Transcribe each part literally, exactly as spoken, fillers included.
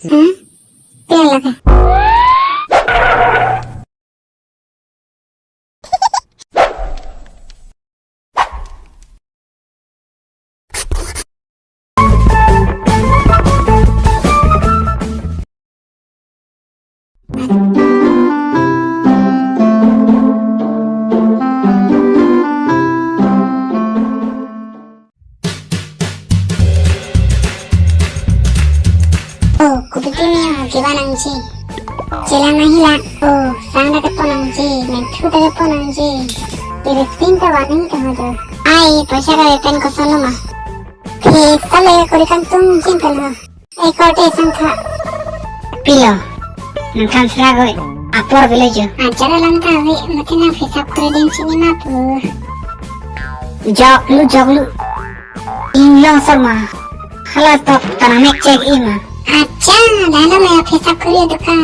Hmm? Pia lake. Oh, kopi pini ya, kiba nangji. Chelang ahi la. Oh, sang ta kepo nangji, menthu ta kepo nangji. Iris pin ta waning ta hojo. Ai, poisa kave pen koson lo ma? Phe sale kori kangtung jin pen ho. Ekorte sangtha. Pilo. Nangkhan sra goi. Apor pilo jo. Ajar alam kave, mati nang hisap kori din chini ma pu. Joklu, joklu. Inglong sar ma. Hala tok tanang mek chek ima. Acha, dalo me hisap kori dukan.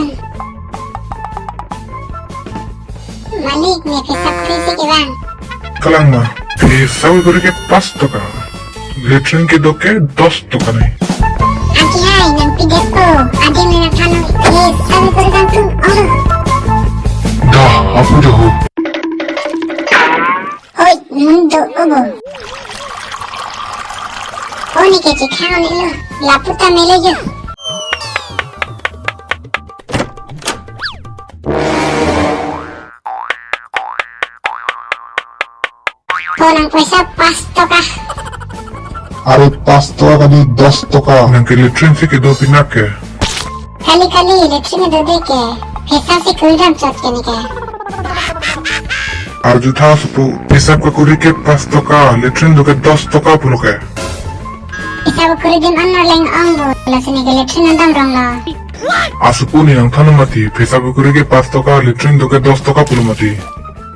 Malik, ne hisap kori si kevang. Kalang ma, hisap kori ke pas toka. Latrine kedo ke dos toka nai. Aki hai, nangpi depo. Adi me na thano, hisap kori kangtung. Oh. Dah, aku jauh. Hoi, mundo obo. Oni ke chikha oni lo. Lapu ta mele jo. Ko nang poisa pas toka. Are pas toka kali, dos toka. Nang ke latrine si kedo pinak ke? Kali kali, latrine dode ke. Hisap si kori dam chot ke ne ke. Arjutha supu, hisap kekori ke pas toka, latrine do ke dos toka pulo ke. Hisap kori dim an leng ong bo, lasi ne ke latrine dam rong lo. Asupu ne nangthan mati, hisap kekori ke pas toka, latrine do ke dos toka pulo mati.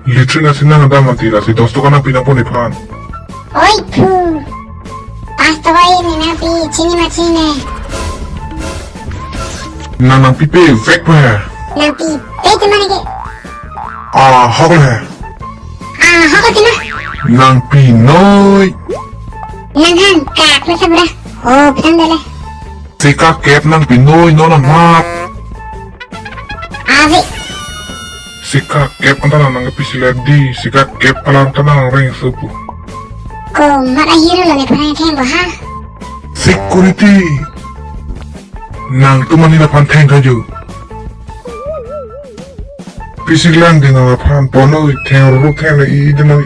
Latrine asi nangdam mati, lasi dos toka nangpi nangpo nephan. Oi phu. Pas toka ini nangpi, chini ma chini. Nang nangpipe vek pa. Nangpipe te mane ke. Ah, hok le. Ah, hok te ma. Nangpi noi. Nang han ka, klo sabra. Oh, pitang dele. Sika kep nangpi noi non amat. Ave. Sika kep anta nang nangpi sila di, sika kep palam ta nang reng supu. Ko mat ahiro lo nephan theng bo ha. Security. Nangtum mani nephan theng kaju. Pisi lang din nephan ponoi theng ru theng le i din nang